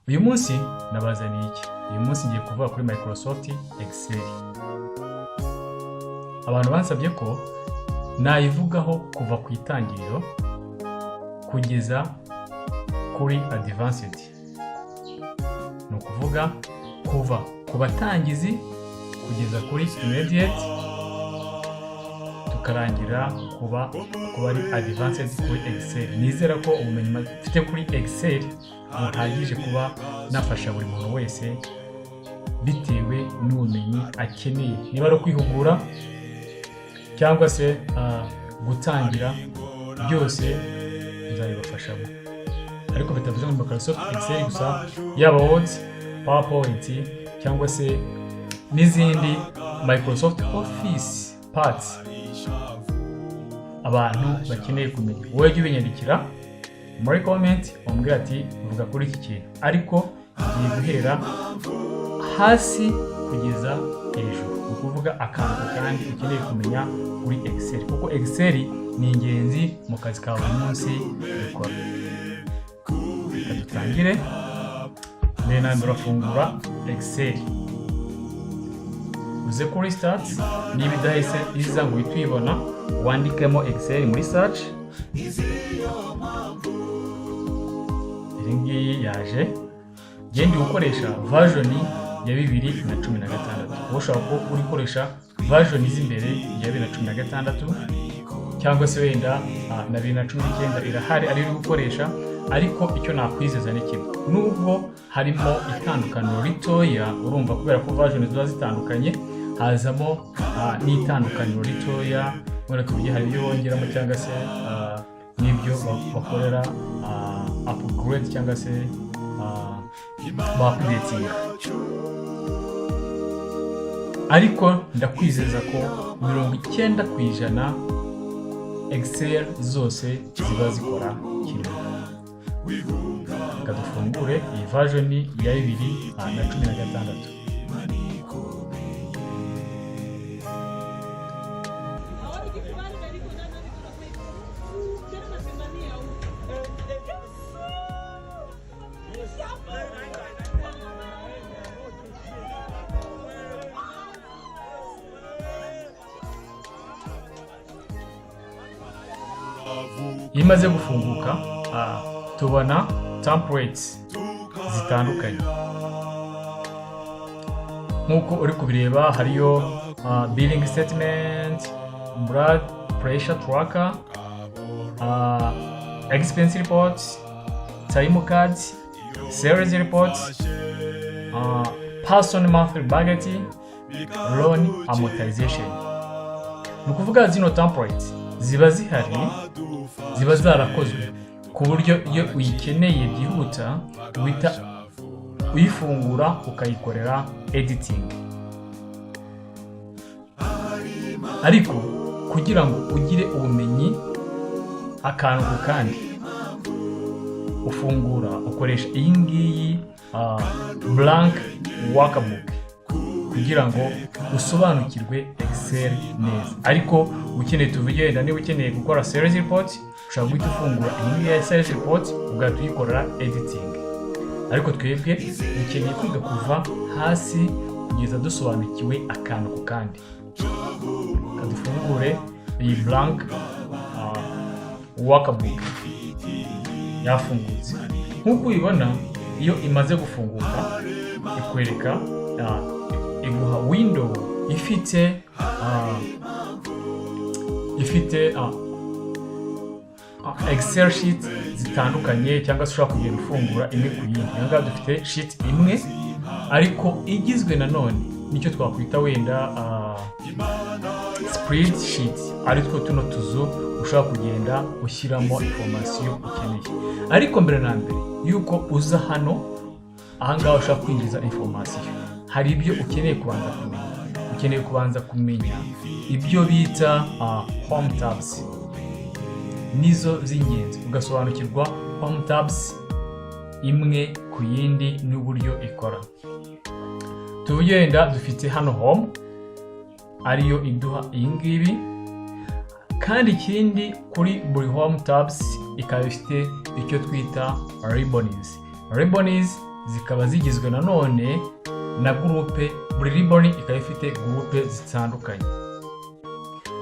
Uyu munsi nabazaniye iki? Uyu munsi ngiye kuvuga kuri Microsoft Excel. Abantu bansabye ko nayivugaho kuva ku itangiriro kugeza kuri advanced. Ni ukuvuga kuva ku batangizi kugeza kuri intermediate, tukarangira kuba ari advanced kuri Excel. Nizera ko ubumenyi mfite kuri Excel buhagije kuba nafasha buri muntu wese bitewe n'ubumenyi akeneye, niba ari ukwihugura cyangwa se gutangira, byose nzabibafashamo. Ariko bitavuze ngo Microsoft Excel gusa, yaba Word, PowerPoint cyangwa se n'izindi Microsoft Office parts abantu bakeneye kumenya. Wowe jya ubinyandikira muri comment, umbwira ati: "Vuga kuri iki kintu." Ariko ngiye guhera hasi kugeza hejuru, ni ukuvuga akantu kandi ukeneye kumenya kuri Excel, kuko Excel ni ingenzi mu kazi ka buri munsi dukora. Reka dutangire. Mbere na mbere urafungura Excel, uze kuri Start. Niba idahise iza ngo uhite uyibona, wandikemo Excel muri search. Iyi ngiyi yaje. Genda gukoresha version ya 2016. Wowe ushobora kuba uri gukoresha version z'imbere ya 2016, cyangwa se wenda na 2019 irahari ari uri gukoresha. Ariko icyo nakwizeza ni kimwe: nubwo harimo itandukaniro ritoya, urumva kubera ko version ziba zitandukanye, hazamo n'itandukaniro ritoya. Wenda tuvuge hari ibyo bongeramo cyangwa se n'ibyo bakorera upgrade cyangwa se ba updatinga. Ariko ndakwizeza ko 90% Excel zose ziba zikora kimwe. Reka dufungure iyi version ya 2016. Iyo imaze gufunguka, tubona templates zitandukanye nk'uko uri kubireba. Hariyo billing statement, blood pressure tracker, expense report, time card, sales report, person monthly budget, loan amortization. Ni ukuvuga zino templates ziba zihari, ziba zarakozwe ku buryo iyo uyikeneye byihuta uhita uyifungura ukayikorera editing. Ariko kugira ngo ugire ubumenyi akantu ku kandi, ufungura ukoresha iyi ngiyi blank workbook kugira ngo usobanukirwe Excel neza. Ariko ukeneye, tuvuge wenda niba ukeneye gukora sales report, ushobora guhita ufungura iyi ngiyi ya sales report ugahita uyikorera editing. Ariko twebwe dukeneye kwiga kuva hasi kugeza dusobanukiwe akantu ku kandi. Reka dufungure iyi blank workbook. Yafungutse nk'uko ubibona. Iyo imaze gufunguka ikwereka, iguha window ifite Excel sheet zitandukanye, cyangwa se ushobora kugenda ufungura imwe ku yindi. Aha ngaha dufite sheet imwe, ariko igizwe nanone nicyo twakwita wenda spreadsheet, ari two tuno tuzu ushobora kugenda ushyiramo information ukeneye. Ariko mbere na mbere yuko uza hano, ahangaha ushobora kwinjiza information, hari ibyo ukeneye kubanza kumenya. Ukeneye kubanza kumenya ibyo bita home tabs, nizo z'ingenzi, ugasobanukirwa home tabs imwe ku yindi n'uburyo ikora. Tuvuge wenda dufite hano Home, ariyo iduha iyi ngibi. Kandi ikindi, kuri buri home tabs ikaba ifite icyo twita ribbons. Ribbons zikaba zigizwe nanone na groupe. Buri ribbon ikaba ifite groupe zitandukanye.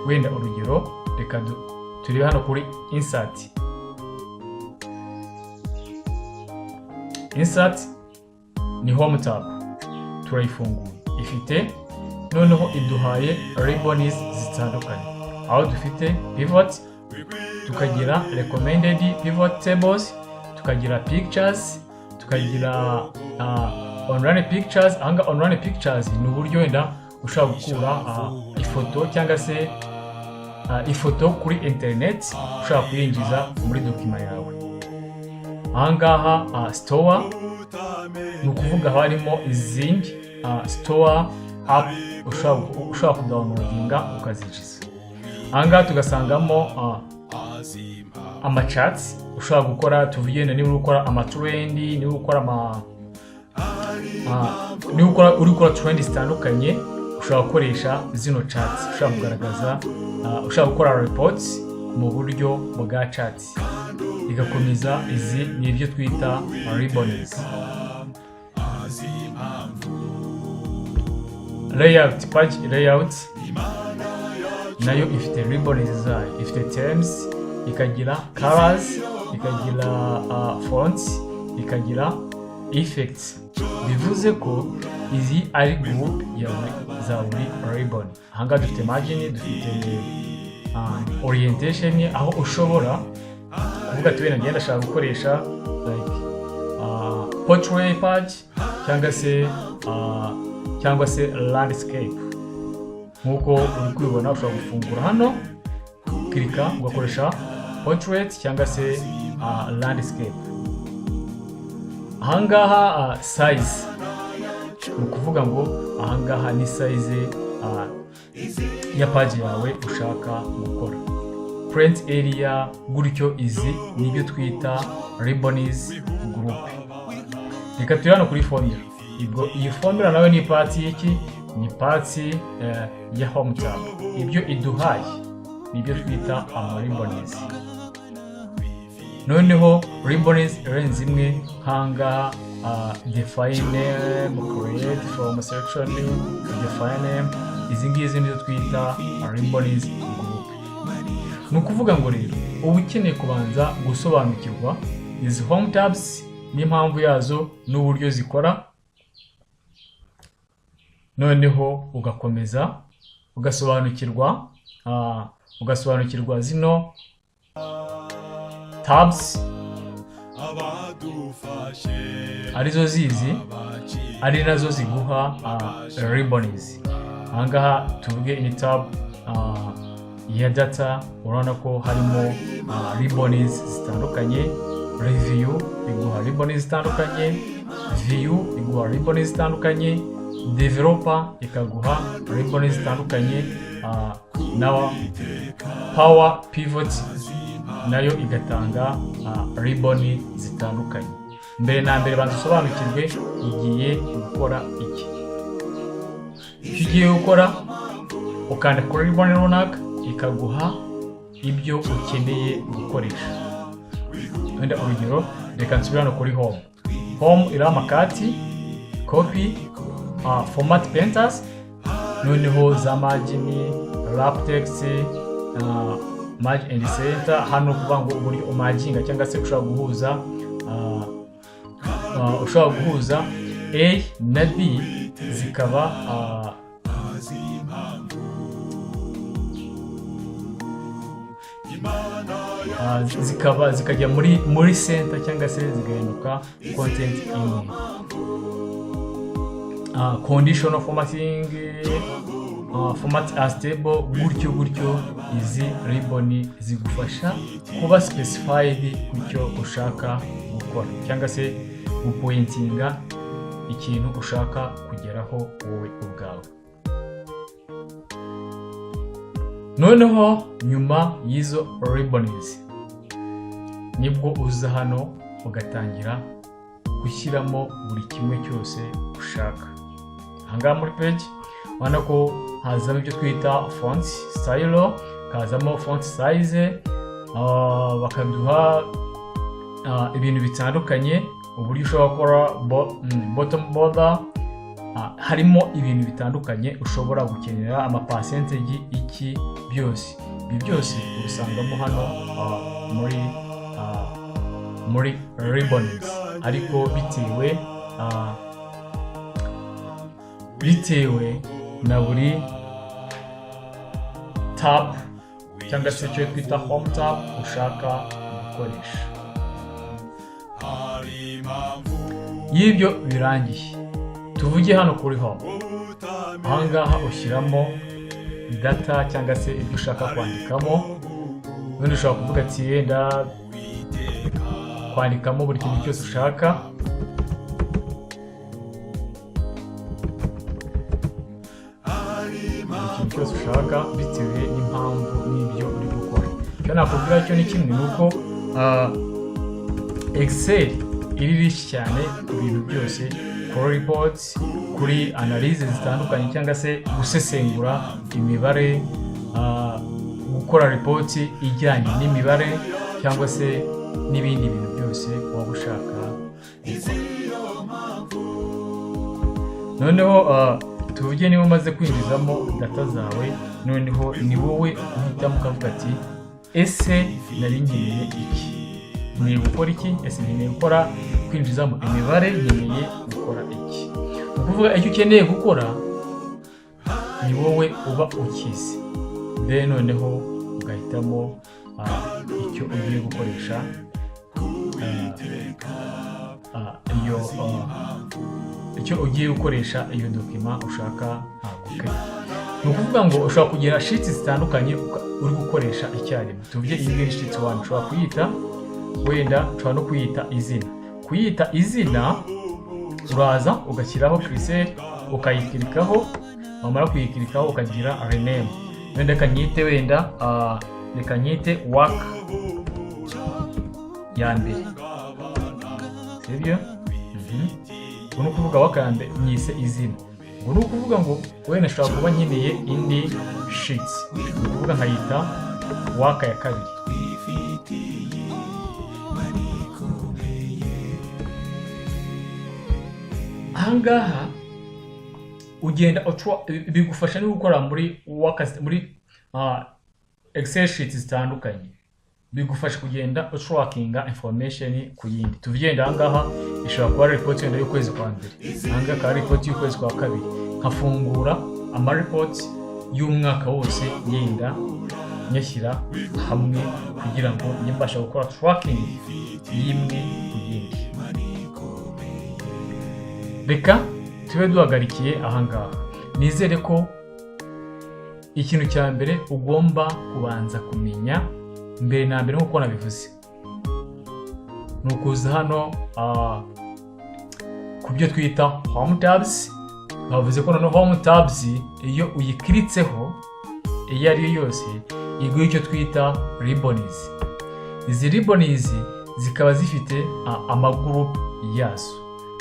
Wenda urugero, reka turebe hano kuri insert. Insert ni home tab, turayifunguye. Ifite noneho, iduhaye ribbons zitandukanye, aho dufite pivot, tukagira recommended pivot tables, tukagira pictures, tukagira online pictures. Ahanga online pictures ni uburyo wenda ushobora gukura ifoto cyangwa se ifoto kuri internet, ushobora kuyinjiza muri document yawe. Ahangaha store ni ukuvuga harimo izindi store app ushobora kudownloadinga ukazinjiza. Ahangaha tugasangamo amacharts ushobora gukora. Tuvuge niba uri gukora amatrend, niba ukora ama niba ukora uri gukora trend zitandukanye, ushobora gukoresha zino charts, ushobora kugaragaza, ushobora gukora reports mu buryo bwa charts. Igakomeza, izi ni ibyo twita ribbons. Layout, page layout nayo ifite ribbons zayo. Ifite themes, ikagira colors, ikagira fonts, ikagira effects. Bivuze ko izi ari group ya buri za buri ribbon. Ahangaha dufite margin, dufite orientation, aho ushobora kuvuga ati wenda ngenda ndashaka gukoresha like portrait page cyangwa se landscape. Nk'uko uri kubibona, ushobora gufungura hano, kirika, ugakoresha portrait cyangwa se landscape. Ahangaha size, ni ukuvuga ngo ahangaha ni size ya page yawe ushaka gukora, print area, gutyo. Izi ni ibyo twita ribbons group. Reka turi hano kuri formula. Ubwo iyi formula nawe ni part y'iki? Ni part ya home tab. Ibyo iduhaye ni ibyo twita ama ribbons. Noneho ribbons irenze imwe, nkangaha define name, create from selection, define name, izi ngizi nizo twita ribbons group. Ni ukuvuga ngo rero uba ukeneye kubanza gusobanukirwa izi home tabs n'impamvu yazo n'uburyo zikora, noneho ugakomeza ugasobanukirwa zino tabs, arizo zizi, ari nazo ziguha ribbons. Ahangaha tuvuge ni tab ya data, urabona ko harimo ribbons zitandukanye. Review iguha ribbons zitandukanye, view iguha ribbons zitandukanye, developer ikaguha ribbons zitandukanye, na power pivot nayo igatanga ribbon zitandukanye. Mbere na mbere banza usobanukirwe ugiye gukora iki. Icyo ugiye gukora, ukanda kuri ribbon runaka, ikaguha ibyo ukeneye gukoresha. Wenda urugero, reka nsubire hano kuri home. Home iriho amacut, copy, format painters, noneho za margin, wrap text, merge and center. Hano kuvuga ngo uburyo umerginga cyangwa se ushobora guhuza A na B zikaba zikaba zikajya muri center cyangwa se zigahinduka content imwe. Conditional formatting, format as table, gutyo gutyo. Izi ribbon zigufasha kuba specified ku cyo ushaka gukora cyangwa se gupointinga ikintu ushaka kugeraho wowe ubwawe. Noneho nyuma y'izo ribbons nibwo uza hano ugatangira gushyiramo buri kimwe cyose ushaka. Ahangaha muri page ubona ko hazamo ibyo twita font style, hakazamo font size, bakaduha ibintu bitandukanye. uburyo ushobora gukora bottom border. Harimo ibintu bitandukanye ushobora gukenera, ama percentage, iki byose. Ibi byose ubisangamo hano muri ribbons, ariko bitewe na buri tab cyangwa se icyo twita home tab ushaka gukoresha. Iyo ibyo birangiye, tuvuge hano kuri home, ahangaha ushyiramo data cyangwa se ibyo ushaka kwandikamo. Ubundi ushobora kuvuga ati wenda kwandikamo buri kintu cyose ushaka, buri kintu cyose ushaka bitewe n'impamvu n'ibyo uri gukora. Icyo nakubwira cyo ni kimwe, ni uko Excel iri rich cyane ku bintu byose, kuri reports, kuri analyse zitandukanye cyangwa se gusesengura imibare, gukora report ijyanye n'imibare cyangwa se n'ibindi bintu byose waba ushaka gukora. Noneho tuvuge niba umaze kwinjizamo data zawe, noneho ni wowe uhitamo ukavuga ati: "Ese nari nkeneye iki? Nkeneye gukora iki? Ese nkeneye gukora kwinjizamo imibare? Nkeneye gukora iki?" Ni ukuvuga icyo ukeneye gukora ni wowe uba ukizi. Then noneho ugahitamo icyo ugiye gukoresha, iyo icyo ugiye gukoresha iyo document ushaka gukora. Ni ukuvuga ngo ushobora kugira sheets zitandukanye uri gukoresha icyarimwe. Tuvuge iyi ngiyi sheet one, ushobora kuyita wenda, ushobora no kuyita izina. Kuyita izina, uraza ugashyiraho cursor, ukayikirikaho, wamara kuyikirikaho ukagira rename. Wenda reka nyite, wenda reka nyite work ya mbere, sibyo? Ubwo ni ukuvuga work ya mbere nyise izina. Ubwo ni ukuvuga ngo wenda nshobora kuba nkeneye indi sheets, ni ukuvuga nkayita work ya kabiri. Ahangaha ugenda bigufasha no gukora muri work, muri Excel sheets zitandukanye, bigufasha kugenda utrackinga information ku yindi. Tugenda ahangaha ishobora kuba ari report wenda y'ukwezi kwa mbere, ahangaha akaba ari report y'ukwezi kwa kabiri, nkafungura ama report y'umwaka wose, yenda nyashyira hamwe kugira ngo njye mbasha gukora tracking y'imwe ku yindi. Reka tube duhagarikiye ahangaha. Nizere ko ikintu cya mbere ugomba kubanza kumenya mbere na mbere, nk'uko nabivuze, ni ukuza hano ku byo twita home tabs. Bavuze ko noneho home tabs, iyo uyikiritseho iyo ari yo yose, iguha icyo twita ribbons. Izi ribbons zikaba zifite ama group yazo.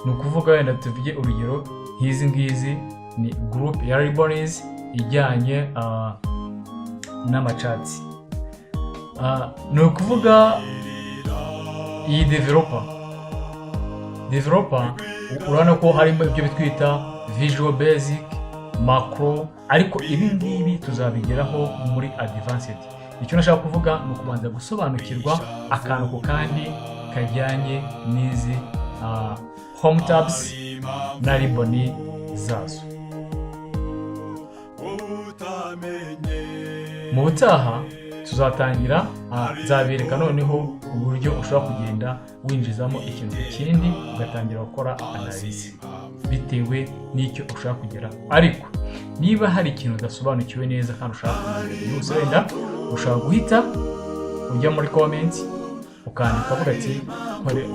Ni ukuvuga wenda tuvuge urugero nk'izi ngizi ni group ya ribbons ijyanye n'ama charts. Ni ukuvuga iyi developer, urabona ko harimo ibyo twita visual basic, macro, ariko ibi ngibi tuzabigeraho muri advanced. Icyo nashaka kuvuga ni ukubanza gusobanukirwa akantu ku kandi kajyanye n'izi home tabs na ribbon zazo. Mu butaha tuzatangira, nzabereka noneho uburyo ushobora kugenda winjizamo ikintu ku kindi, ugatangira gukora analyse bitewe n'icyo ushaka kugeraho. Ariko niba hari ikintu udasobanukiwe neza kandi ushaka kumenya byihuse, wenda ushobora guhita ujya muri comment ukandika uvuga ati: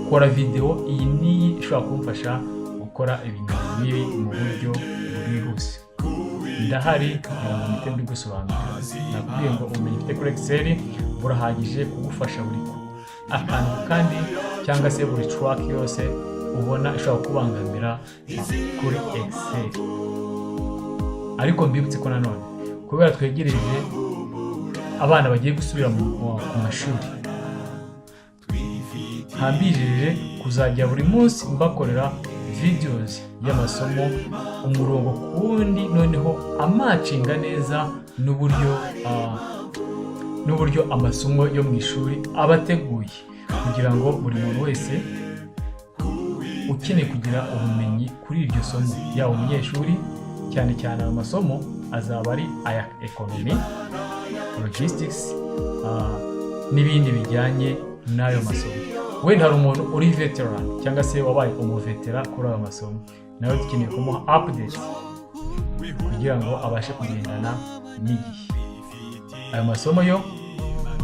"Kora video iyi n'iyi ishobora kumfasha gukora ibintu nk'ibi mu buryo bwihuse." Ndahari kugira ngo mpite mbigusobanurira. Nakubwiye ngo ubumenyi ufite kuri Excel burahagije kugufasha buri akantu kandi cyangwa se buri track yose ubona ishobora kubangamira kuri Excel. Ariko mbibutse ko nanone kubera twegereje abana bagiye gusubira ku mashuri, nkambijeje Kuzajya buri munsi mbakorera videos y'amasomo, umurongo ku wundi, noneho amatchinga neza n'uburyo amasomo yo mu ishuri aba ateguye, kugira ngo buri muntu wese ukeneye kugira ubumenyi kuri iryo somo, yaba umunyeshuri, cyane cyane ayo masomo azaba ari aya economy, logistics, n'ibindi bijyanye n'ayo masomo. Wenda hari umuntu uri veteran cyangwa se wabaye umuveteran kuri ayo masomo, nawe dukeneye kumuha update kugira ngo abashe kugendana n'igihe. Ayo masomo yo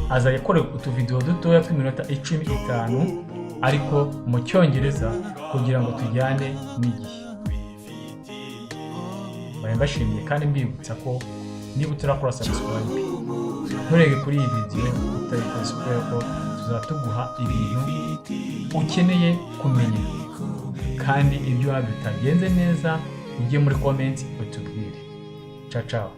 azajya akora utuvidewo dutoya tw'iminota 10, 5, ariko mu Cyongereza, kugira ngo tujyane n'igihe. Mbaye mbashimiye kandi mbibutsa ko niba utarakora subscribe, nturege kuri iyi video utayikoze, kubera ko tuzaba tuguha ibintu ukeneye kumenya. Kandi ibyo waba bitagenze neza, ujye muri comment utubwire. Ciao ciao.